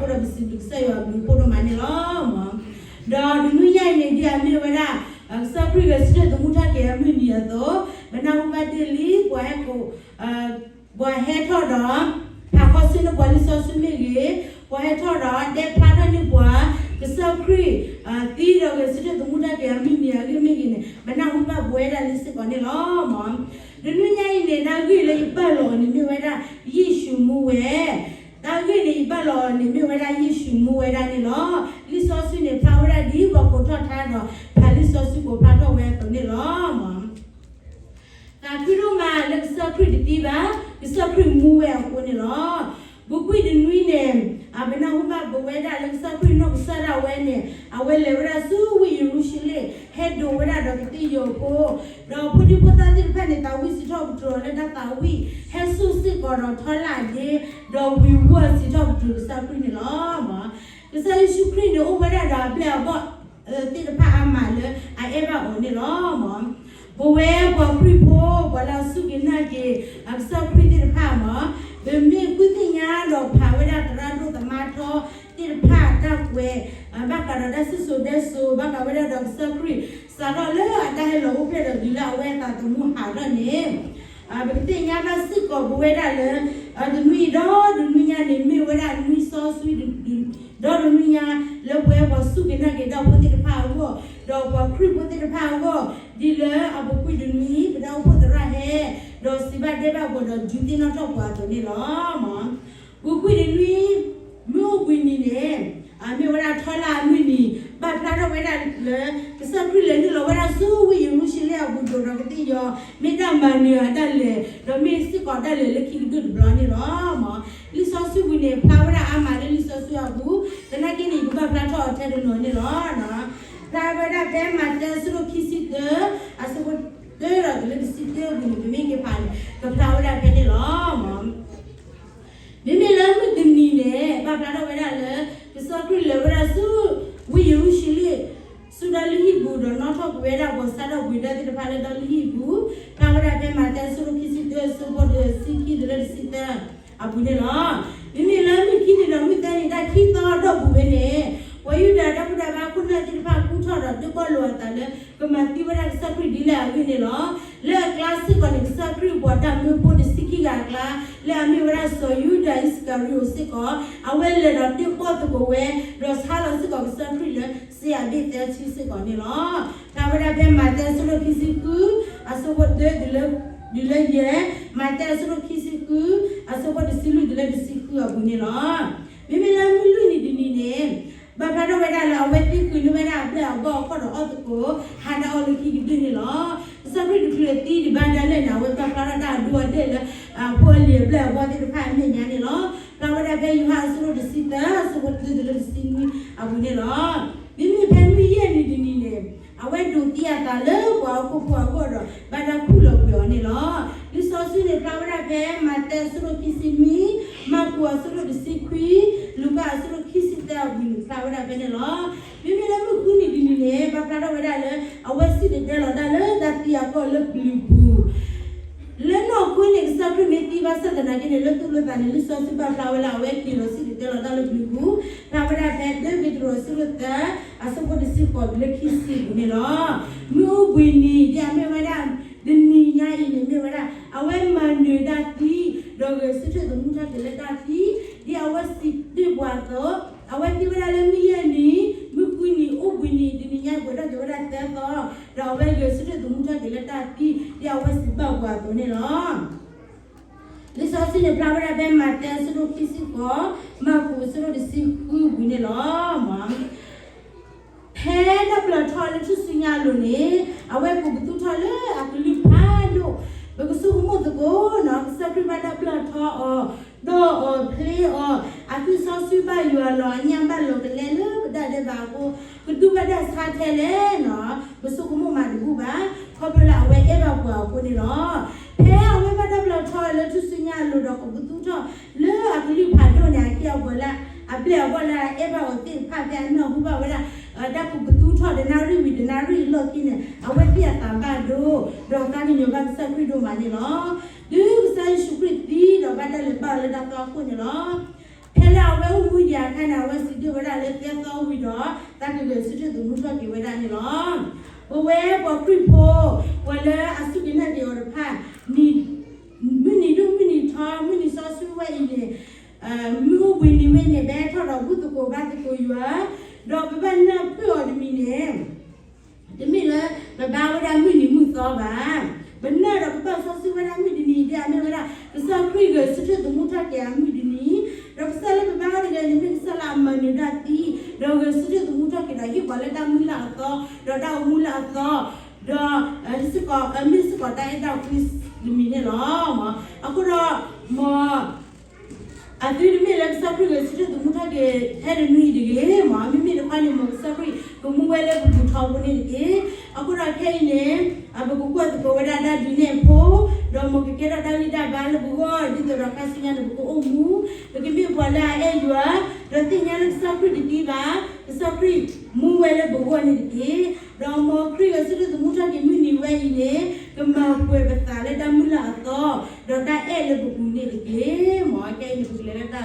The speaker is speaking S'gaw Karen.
ဒီးပစံးဘျုးကစၢ်ယွၤအဘျုးအဖှိၣ်ဒိၣ်မးန့ၣ်လီၤ. ဒီးတနွံညါအံၤန့ၣ် ဒ်အမ့ၢ်ဝဲဒၣ် ကစၢ်ခရံာ်ဂဲၤဆၢထၢၣ်သမူထီၣ်က့ၤအမုၢ်နံၤအသိး, ပနၢ်ဟူဘၣ်တ့ၢ်လံ ပှၤဟဲကိး ပှၤဟဲထီၣ်ဒီး ဖးခီဆူန့ၢ်ပှၤလံာ်စီဆှံမ့ၢ်ဂ့ၤ, ပှၤဟဲထီၣ်ဒီးတဲဖျါထီၣ်န့ၢ်ပှၤ ကစၢ်ခရံာ် သံဒီးဂဲၤဆၢထၢၣ်သမူထီၣ်က့ၤအမုၢ်နံၤအဂ့ၢ်မ့ၢ်ဂ့ၤန့ၣ် ပနၢ်ဟူဘၣ်ပဝဲဒၣ်လံစ့ၢ်ကီးန့ၣ်လီၤ. တနွံညါအံၤန့ၣ် တၢ်ဂ့ၢ်လၢယဘၣ်လီၤအီၤန့ၣ်မ့ၢ်ဝဲဒၣ် ယ့ၣ်ၡူးမူဝဲ တၢ်ဂ့ၢ်န့ၣ် ယဘၣ်လီၤအီၤန့ၣ်မ့ၢ်ဝဲဒၣ်ယ့ၣ်ၡူးမူဝဲဒၣ်န့ၣ်လီၤ. လံာ်စီဆှံန့ၣ် ဖျါဝဲဒၣ်ဒ်ပှၤကိးထီၣ်ထါဒီး ဖးလံာ်စီဆှံကိးဖျါထီၣ်ဝဲအသိးန့ၣ်လီၤ. သးခုဒိၣ်မးလၢကစၢ်ခရံာ်တသံဘၣ်, ကစၢ်ခရံာ်မူဝဲအဃိန့ၣ်လီၤ. ပူၤကွံာ်တနွံန့ၣ် ပနၢ်ဟူဘၣ်ပဝဲဒၣ်လၢကစၢ်ခရံာ်နီၢ်ကစၢ်ဒၣ်ဝဲန့ၣ် အဝဲလဲၤဝဲဒၣ်ဆူဝ့ၢ်ယရူၤၡလ့ၣ် ဟဲဒိးဝဲဒၣ်ဒီးကသ့ၣ်ယီၤဖိ, ဒီးဖိဒံဖိသၣ်သ့ၣ်တဖၣ်န့ၣ် သးဝံၣ်စံးထီၣ်ပတြၢၤအီၤလၢတၢ်သးဝံၣ်, ဟဲစိာ်စ့ၢ်ကီးဒီးထီလၣ်ဒ့, ဒီးဝံၤဝီၢ်စံးထီၣ်ပတြၢၤကစၢ်ခရံာ်န့ၣ်လီၤ. ကစၢ်ယ့ၣ်ၡူးခရံာ်န့ၣ် အိၣ်ဝဲဒၣ်ဒီးအပျဲၢ်အဘီၣ်သ့ၣ်တဖၣ်အါမးလၢအအဲၣ်ဘၣ်အီၤန့ၣ်လီၤ. ပဝဲပှၤခရံာ်ဖိ ပှၤလၢအစူၢ်က့ၤနာ်က့ၤ ကစၢ်ခရံာ်သ့ၣ်တဖၣ်မး, ပမ့ၢ်ဃုသ့ၣ်ညါဒီးဖးဝဲဒၣ်သရၣ်ဒိၣ်သမါထီသ့ၣ်တဖၣ်အတၢ်ကွဲး ဘၣ်ဃးဒီးတၢ်စံၣ်စိၤဒဲစိၤ ဘၣ်ဃးဝဲဒၣ်ဒီးကစၢ်ခရံာ် စးထီၣ်လၢအတၢ်ဟဲလီၤအိၣ်ဖျဲၣ်ဒီးတုၤလၢအဝဲအသးသမူဟးထီၣ်န့ၣ် ပကသ့ၣ်ညါဘၣ်စ့ၢ်ကီးပဝဲဒၣ်လၢ တနွံအံၤဒီးတနွံညါန့ၣ် မ့ၢ်ဝဲဒၣ်နွံစီဆှံ ဒီးတနွံညါ လၢပဝဲပှၤစူၢ်က့ၤနာ်က့ၤတၢ်ဖိသ့ၣ်တဖၣ်အဂီၢ်, ဒီးပှၤခရံာ်ဖိသ့ၣ်တဖၣ်အဂီၢ်, ဒ်လၢအပူၤကွံာ်တနွံ ပတၢ်အိၣ်ဖှိၣ်သရၣ်ဟဲ ဒီးစံးဘၣ်တဲဘၣ်ပှၤဒီးဒုးသ့ၣ်နီၣ်ထီၣ်ပှၤအသိးန့ၣ်လီၤ. ပူၤကွံာ်တနွံ မုၢ်အိၣ်ဘှံးနံၤန့ၣ် မ့ၢ်ဝဲဒၣ်ထီလၢအမုၢ်နံၤ ဘၣ်ဖျါထီၣ်ဝဲဒၣ်လၢ ကစၢ်ခရံာ်လဲၤနုာ်လီၤဝဲဒၣ်ဆူဝ့ၢ်ယရူၤၡလ့ၣ်အပူၤဒိၣ်ဒီးကသ့ၣ်ယီၤ မ့ၢ်တၢ်မၤနၢၤအတၢ်လဲၤ ဒီးမ့ၢ်စ့ၢ်ကီးတၢ်လဲၤလၢခံကတၢၢ်တဘျီန့ၣ်လီၤ. လံာ်စီဆှံပူၤန့ၣ် ဖျါဝဲဒၣ်အါမးလၢလံာ်စီဆှံအပူၤ, သနာ်က့န့ၣ် ယကဘၣ်ဖျါထီၣ်အီၤထဲတနီၤန့ၣ်လီၤ. ဖျါဝဲဒၣ်ဖဲမးသဲအဆၢဒိၣ်ခံဆံတၢ အဆၢဖိတၢဒီးတုၤလၢတဆံတၢအပူၤန့ၣ် ပမ့ၢ်က့ၤဖးန့ၣ် ကဖျါဝဲဒၣ်ဖဲန့ၣ်လီၤ. မ့မ့ၢ်လၢမုၢ်တနံၤန့ၣ် ဘၣ်ဖျါထီၣ်ဝဲဒၣ်လၢ ကစၢ်ခရံာ်လဲၤဝဲဒၣ်ဆူ ဝ့ၢ်ယရူၤၡလ့ၣ် ဆူဒီလံဟံၣ်ပူၤ ဒီးနီၣ်ထီၣ်ကွံာ်ဝဲဒၣ်ပှၤစးထီၣ်ပှ့ၤဒၢသ့ၣ်တဖၣ်လၢဒီလံဟံၣ်ပူၤ, ဖျါဝဲဒၣ်ဖဲမးသဲအဆၢဒိၣ်ခံဆံတၢ အဆၢဖိတဆံခံတုၤလၢတဆံသၢအပူၤန့ၣ်လီၤ. မ့မ့ၢ်လၢမုၢ်ခံနံၤဒီးမုၢ်သၢနံၤတၢ်ခံသီအတီၢ်ပူၤဝဲန့ၣ် ပှၤယူဒၤတၢ်ဘူၣ်တၢ်ဘါခိၣ်နၢ်သ့ၣ်တဖၣ်ကူၣ်ထီၣ်ဒီးဒုးဘီၣ်လိာ်အသးလၢ ကမၤသံဝဲဒၣ်ကစၢ်ခရံာ်ဒ်လဲၣ်အဂ့ၢ်န့ၣ်လီၤ. လၢအကျါစ့ၢ်ကီးန့ၣ် ကစၢ်ခရံာ်ပှၤတၢ်မၢဖိတဆံခံဂၤအကျါ လၢအမ့ၢ်ဝဲဒၣ်စီၤယူဒၤအံၣ်စကၤရံၤအိၣ်စ့ၢ်ကီး အဝဲလဲၤဒီးဒုးဘီၣ်သကိးဝဲ ဒီးဆါလီၤစ့ၢ်ကီးကစၢ်ခရံာ်လၢစ့အဘ့ၣ်သၢဆံစ့ၢ်ကီးန့ၣ်လီၤ. ဖျါဝဲဒၣ်ဖဲမးသဲအဆၢဒိၣ်ခံဆံဃု အဆၢဖိတၢတုၤလၢ တုၤလၢယဲၢ်, မးသဲအဆၢဒိၣ်ခံဆံဃု အဆၢဖိတဆံလွံၢ်တုၤလၢတဆံဃုအပူၤန့ၣ်လီၤ. မ့မ့ၢ်လၢမုၢ်လွံၢ်နံၤတနံၤန့ၣ် ဘၣ်ဖျါထီၣ်ဝဲဒၣ်လၢအဝဲသံဃုာ်န့ၢ်ဝဲဒၣ်အပျဲၢ်အဘီၣ်အခီၣ်ဒီးအီၣ်သကိး ဟးတၢ်အီၣ်လၢခံကတၢၢ်န့ၣ်လီၤ. ကစၢ်ခရံာ်တချုးသံဒံးဘၣ်ဒၣ်လဲာ်န့ၣ် အဝဲဘၣ်ဖျါထီၣ်တၢ်အဒိအတဲာ်လၢ အဖိအလံၤအပျဲၢ်အဘီၣ်သ့ၣ်တဖၣ်အမဲာ်ညါန့ၣ်လီၤ. ဖျါဝဲဒၣ်ဖဲယိၤဟၣ်အဆၢဒိၣ်တဆံသၢ အဆၢဖိတၢတုၤလၢတဆံနွံအပူၤန့ၣ်လီၤ. မ့မ့ၢ်ဖဲမုၢ်ယဲၢ်နံၤတနံၤန့ၣ် အဝဲဒိးသံအသးလၢပှၤဟီၣ်ခိၣ်ဖိအဂီၢ်ဒီး ဘၣ်တၢ်ခူၣ်လီၤကွံာ်အီၤန့ၣ်လီၤ. လံာ်စီဆှံန့ၣ်ဖျါဝဲဒၣ်ဖဲမးသဲအဆၢဒိၣ်ခံဆံနွံ, မၢ်ကူးအဆၢဒိၣ်တဆံခွံ, လူၤကၣ်အဆၢဒိၣ်ခံဆံသၢအပူၤန့ၣ် ဖျါဝဲဒၣ်ဖဲန့ၣ်လီၤ. မ့မ့ၢ်လၢမုၢ်ဃုနံၤတနံၤန့ၣ် ဘၣ်ဖျါထီၣ်ဝဲဒၣ်လၢ အဝဲစံၣ်တဲၤတဲလီၤတၢ်လၢတၢ်သံအကီၢ်လၢပျုၤပူၤ လၢနီၢ်ခိန့ၣ် ကစၢ်ခရံာ်မ့ၢ်သံဘၣ်ဆၣ်သနာ်က့န့ၣ် လၢသူၣ်လၢသးန့ၣ် လံာ်စီဆှံဘၣ်ဖျါဝဲလၢအဝဲက့ၤလီၤစံၣ်တဲၤတဲလီၤတၢ်လၢပျုၤပူၤ, ဖျါဝဲဒၣ်ဖဲတၢပ့းတရူးအဆၢဒိၣ်သၢ အဆၢဖိတဆံဃိးတုၤလၢခံဆံအပူၤန့ၣ်လီၤ. မုၢ်အိၣ်ဘှံးနံၤ ဒ်အမ့ၢ်ဝဲဒၣ် တနံၤညါအံၤန့ၣ်မ့ၢ်ဝဲဒၣ် အဝဲမၤနၢၤတၢ်သံ ဒီးဂဲၤဆၢထၢၣ်သမူထီၣ်က့ၤလၢတၢ်သံ ဒ်အဝဲစံးဘျုးပှၤအသိး, အဝဲသံဝဲဒၣ်လၢမုၢ်ယဲၢ်နံၤ, မုၢ်ဃုနံၤ, အိၣ်ဘှံးနံၤ, တနံၤညါပှဲၤထီၣ်က့ၤဝဲဒၣ်သၢသီ, ဒီးအဝဲဂဲၤဆၢထၢၣ်သမူထီၣ်က့ၤလၢတၢ်သံ ဒ်အဝဲစံးဘၣ်ပှၤအသိးန့ၣ်လီၤ. လံာ်စီဆှံန့ၣ်ဖျါဝဲဒၣ်ဖဲမးသဲအဆၢဒိၣ်ခံဆံဃိး, မၢ်ကူးအဆၢဒိၣ်တဆံဃုပူၤန့ၣ်လီၤ. ဖဲတၢ်ပျၢၤထီလၢထူၣ်စုညါအလိၤန့ၣ် အဝဲကိးပသူထီၣ်လၢအကလုၢ်ဖးဒိၣ်, ပကဆိကမိၣ်သကိးနီၤ ကစၢ်ခရံာ်ဘၣ်တၢ်ပျၢၤထီအီၤ, ဒီးအီၤဖျ့အီၤ, အသွံၣ်စီဆှံဘၣ်ယွၤလီၤ, အညၣ်ဘၣ်လီၤကလဲလၢပဒၣ်ဒဲးဘးအဃိ, ပဒူၣ်ဘၣ်တၢ်ဆါထဲလဲၣ်နီၤ, ပဆိကမိၣ်မးတဘူၣ်ဘၣ်, ခီဖျိလၢအဝဲအဲၣ်ဘၣ်ပှၤအဃိန့ၣ်လီၤ. ဖဲအဝဲဘၣ်တၢ်ပျၢၤထီလၢထူၣ်စုညါအလိၤဒီးကိးပသူထီၣ်လၢအကလုၢ်ဖးဒိၣ်န့ၣ် အက့ၢ်အဂီၤလၢ အပျဲၢ်အဘီၣ်လၢအအဲၣ်ဘၣ်အီၤသ့ၣ်တဖၣ် ဖဲအနၢ်ဟူဘၣ်ဝဲဒၣ် တၢ်ကိးပသူထီၣ်တနၣ်ရံၣ်ဝံၤတနၣ်ရံၣ်အလီၢ်ခံန့ၣ် အဝဲသ့ၣ်အသးဘၣ်ဒိ ဒီးသးကညီၤဘၣ်ကစၢ်ခရံာ်ဒိၣ်မးန့ၣ်လီၤ. တုၤကစၢ်ယ့ၣ်ၡူးခရံာ်သံဒီးဘၣ်တၢ်လဲၤဘၣ်အီၤလၢတၢ်သီအဃိန့ၣ်လီၤ. ဖဲလၢအဝဲအိၣ်မူ တၢ်ခါန့ၣ် အဝဲစံးဒၣ်ဝဲဒၣ်လၢသၢသီဝံၤဒီး တၢ်ကဂဲၤဆၢထၢၣ်သမူထီၣ်က့ၤဝဲဒၣ်န့ၣ်လီၤ. ပဝဲပှၤခရံာ်ဖိ ပှၤလၢအစူၢ်က့ၤနာ်က့ၤအီၤတဖၣ် မုၢ်နံၤဒိၣ်မုၢ်နံၤထီ မုၢ်နံၤစီဆှံဝဲအံၤန့ၣ် မုၢ်အိၣ်ဘှံးနံၤဝဲန့ၣ် ဘဲထီၣ်ဒီးဘူၣ်သကိးဘါသကိးယွၤ, ဒီးပဘၣ်နၢ်ပၢၢ်အီၤတမံၤန့ၣ် တမ့ၢ်လၢပဘါဝဲဒၣ်မုၢ်နံၤမုၢ်သီဘၣ်. ပနၢ်ဒီးပဘၣ်စီဆှံဝဲဒၣ်မုၢ်တနံၤဒ်အမ့ၢ်ဝဲဒၣ် ကစၢ်ခရံာ်ဂဲၤဆၢထၢၣ်သမူထီၣ်က့ၤအမုၢ်တနံၤ, ဒီးကစၢ်လၢပဘါဝဲဒၣ်န့ၣ် မ့ၢ်ကစၢ်လၢအမၤနၢၤဒၣ်သံ, ဒီးဂဲၤဆၢထၢၣ်သမူထီၣ်က့ၤဒီးဟ့ၣ်ပှၤလၢတၢ်မုၢ်လၢ်အသီ, ဒီးတၢ်အိၣ်မူလၢအသီ, ဒီး စ့ၢ်ကီးမ့ၢ်စ့ၢ်ကီးတၢ်အဲၣ်တၢ်ကွံတမံၤန့ၣ်လီၤ. အဃိဒီး မ် အသုတမ့ၢ်လၢကစၢ်ခရံာ်ဂဲၤဆၢထၢၣ်သမူထီၣ်က့ၤထဲတနွံအံၤတဂ့ၤ, မ်မ့မ့ၢ်တခီန့ၣ် မ်ကစၢ်ခရံာ်ကမူဝဲလၢပပူၤထီဘိန့ၣ်တက့ၢ်. အဃိဒီးခဲအံၤန့ၣ် ပကကွၢ်သကိးဝဲဒၣ်တၢ်ဒုးနဲၣ်အဖိ, ဒီးမ်ကကဲထီၣ်တၢ်ဂံၢ်တၢ်ဘါလၢပဂီၢ် ဒ်သိးဒီးခါဆူညါန့ၣ် ပကအိၣ်မူ, ပကမ့ၢ်ပှၤလၢအအဲၣ်ယွၤ, ဒီးသ့ၣ်ညါလၢကစၢ်ခရံာ်တသံဘၣ်, ကစၢ်ခရံာ်မူဝဲလၢပဂီၢ်န့ၣ်တက့ၢ်. ဒီးမ်ခရံာ်ဂဲၤဆၢထၢၣ်သမူထီၣ်က့ၤမုၢ်နံၤဝဲအံၤန့ၣ် ကမၤပှဲၤပသးလၢတၢ်မုၢ်လၢ်အသီ, ဒီးတၢ်အဲၣ်လၢပပူၤန့ၣ်တက့ၢ်. မ်ခဲအံၤန့ၣ် ပကလဲၤလၢတၢ်